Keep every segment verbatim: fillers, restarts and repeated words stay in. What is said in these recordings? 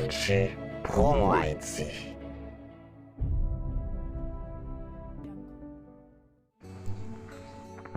G Promo Haïti.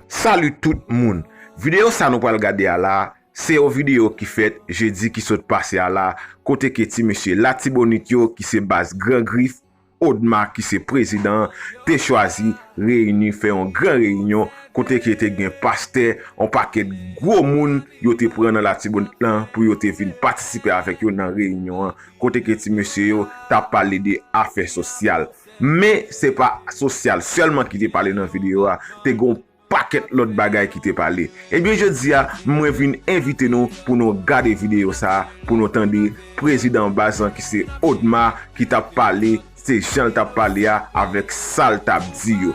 Salut tout moun! Videyo sa nou pral gade a la, se yon videyo ki fèt jedi ki sot pase a la, kote ke ti mesye Latibonit yo ki se baz Gran Grif, Odma ki se prezidan an, te chwazi reyini fè yon gran reyinyon kote ke te gen pastè, yon pakèt gwo moun yo te pran nan Latibonit lan pou yo te vin patisipe avèk yo nan reyinyon an, kote ke ti mesye yo t ap pale de afè sosyal. Men se pa sosyal sèlman ki te pale nan videyo a, te gen yon pakèt lòt bagay ki te pale. Ebyen jodi a, mwen vin envite nou pou nou gade videyo sa a, pou nou tande prezidan baz lan ki se Odma ki t ap pale, se jan l t ap pale a avèk sa l t ap di yo.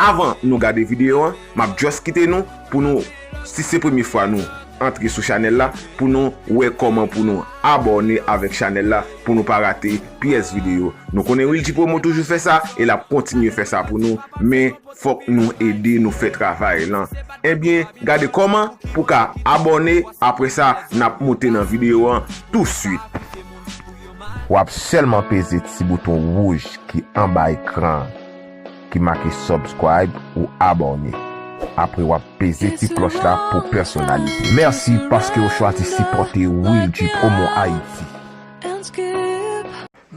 Avan nou gade videyo an, m ap just kite nou pou nou, si se premye fwa nou antre sou chanèl la, pou nou wè kòman pou nou abòne avèk chanèl la pou nou pa rate pyès videyo. Nou konnen Wilgy Promo toujou fè sa e l ap kontinye fè sa pou nou, men fòk nou ede nou fè travay lan. Ebyen, gade kòman pou ka abòne, apre sa n ap moute nan videyo an touswit. W ap sèlman peze ti bouton wouj ki anba ekran an ki make subscribe ou abòne. Apre w ap peze ti klòch la pou pèsonalize. Mèsi paske w chwazi sipòte Wilgy Promo Haïti.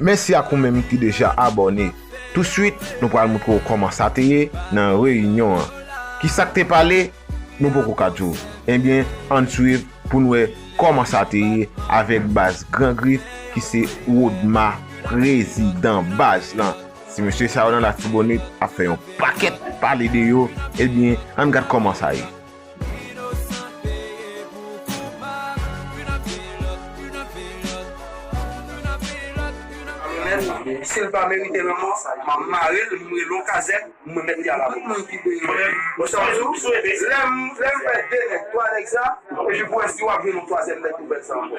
Mèsi ak ou menm ki deja abòne. Touswit, nou pral montre w kòman sa te ye nan reyinyon an. Kisa k te pale? Nou poko ka di w. Ebyen, ann swiv pou n wè kòman sa te ye avèk baz Gran Grif ki se Odma, prezidan baz lan. Ti mesye sa yo nan Latibonit ap fè yon pakèt pale de yo. Ebyen, ann gad kòman sa ye. Si l pa merite lanmò, m ap mare l, m rele yon kazèk, m remèt li a la polis. Ou sa di w? Lè m, lè m fè de nèg, twa nèg sa, epi pou wè si w ap jwenn yon twazyèm nèg pou fè sa ankò.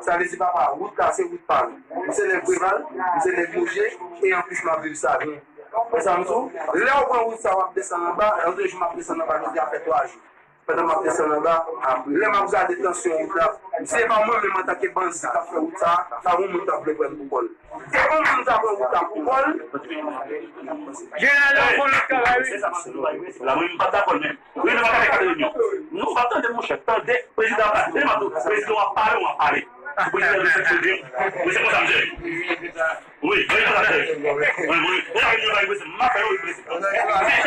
Sa vle di, papa, wout la se wout pa nou. M se nèg Preval, m se nèg Moje, e anplis m ap viv sa byen. Ou sa di w? Lè w pran wout sa, w ap desann anba, lòt jou m ap desann anba, jodi a fè twa jou. Pandan m ap desann anba, lè m ap gade tansyon wout la, si se pa mwen menm antanke bandi k ap fè wout sa, ta gen yon moun t ap vle pran pou kò l. Te gen yon moun ta pran wout la pou kò l. Jeneral la, bon travay, wi. Se sa m ap di nou, bay prensip la. Mwen, m pa t dakò l menm. Wi, nou pa t dakò l, non. Nou pa tande, monchè. Tande, prezidan ap pale, m ap di w, prezidan w ap pale, w ap pale. Prezidan ap fè pwoblèm. Wi, se konsa, mesye. Wi, wi, wi, wi, wi, wi, wi, wi, wi, wi, m ap fè, wi, prezidan. Se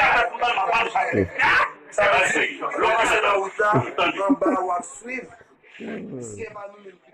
sa, m ap pale, m ap pale. Sa vle di, lè w pase nan wout la, anba w ap swiv. Si se pa nou menm ki